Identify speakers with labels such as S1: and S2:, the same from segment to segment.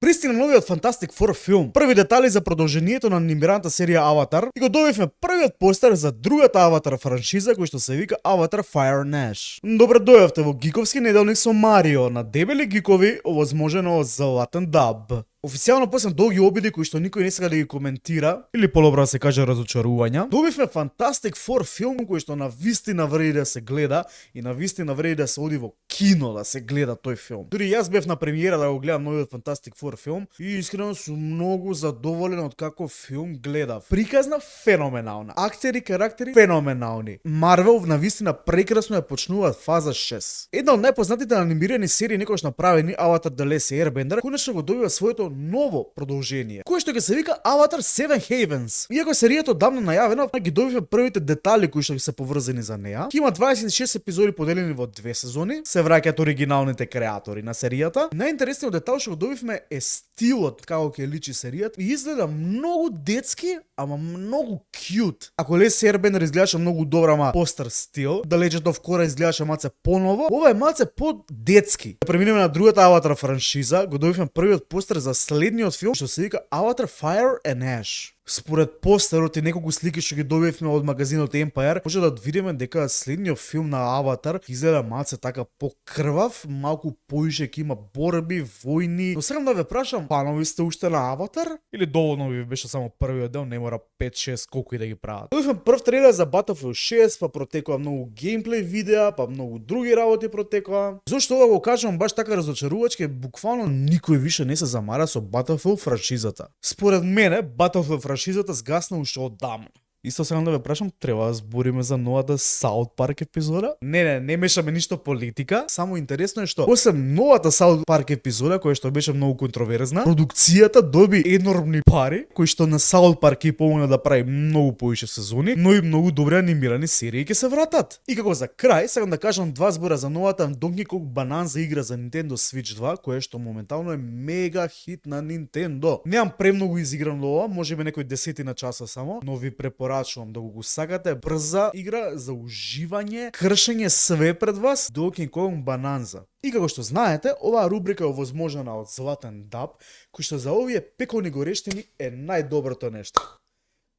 S1: Пристигна новиот Fantastic Four филм. Први детали за продолжението на анимираната серија Аватар и го добивме првиот постер за другата Аватар франшиза кој што се вика Avatar Fire and Ash. Добре дојавте во Гиковски неделник со Марио, на дебели гикови, овозможено златен даб. Официјално после долги обиди кои што никој не сака да ги коментира, или полобро да се каже разочарувања, добивме Fantastic Four филм кој што навистина вреди да се гледа и навистина вреди да се оди во кино да се гледа тој филм. Дури јас бев на премиера да го гледам новиот Fantastic Four филм и искрено сум многу задоволен од како филм гледав. Приказна феноменална, актери, карактери феноменални. Марвел навистина прекрасно ја почнуваат фаза 6. Една од најпознатите анимирани серии некогаш направени, Avatar The Last Airbender, конечно го добива своето ново продолжение, кое што ќе се вика Avatar Seven Havens. Иако серијата одамна најавена, ги добивме првите детали кои што се поврзани за неа. Ќе има 26 епизоди поделени во 2 сезони, се враќаат оригиналните креатори на серијата. Најинтересниот детал што го добивме е стилот како ќе личи серијата и изгледа многу детски, ама многу кјут. Ако Last Airbender изгледаше многу добро, ама постар стил, The Legend of Korra изгледаше малце поново, ова е малце по-детски. Да преминеме на другата Аватар франшиза, го добивме првиот постер за следниот филм што се вика Avatar Fire and Ash. Според постерот и неколку слики што ги добивме од магазинот Empire, може да видиме дека следниот филм на Аватар изгледа малце така покрвав, малку поише ќе има борби, војни. Но сакам да ве прашам, фанови сте уште на Аватар? Или доволно ви беше само првиот дел, не мора 5-6 колку и да ги прават? Добивме прв трейлер за Battlefield 6, па протекува многу геймплей видеа, па многу други работи протекува. Зошто ова го кажам баш така разочарувачки, буквално никој више не се замара со Battlefield франшизата. Според мене, Battlefield франшизата сгасна уште одамна. Исто сакам да ве прашам, треба да збориме за новата South Park епизода? Не мешаме ништо политика, само интересно е што после новата South Park епизода, која што беше многу контроверзна, продукцијата доби енормни пари, кои што на South Park ќе помогна да прави многу поише сезони, но и многу добри анимирани серии ќе се вратат. И како за крај, сакам да кажам два збора за новата Donkey Kong Bonanza игра за Nintendo Switch 2, која што моментално е мега хит на Nintendo. Немам премногу изиграно ова, можеби некој десетина часа само, но ви препорачувам да го сакате, брза игра за уживање, кршење све пред вас, Donkey Kong Bonanza. И како што знаете, оваа рубрика е овозможена од Златен даб, кој што за овие пеколни горештини е најдоброто нешто.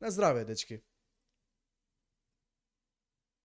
S1: На здраве, дечки!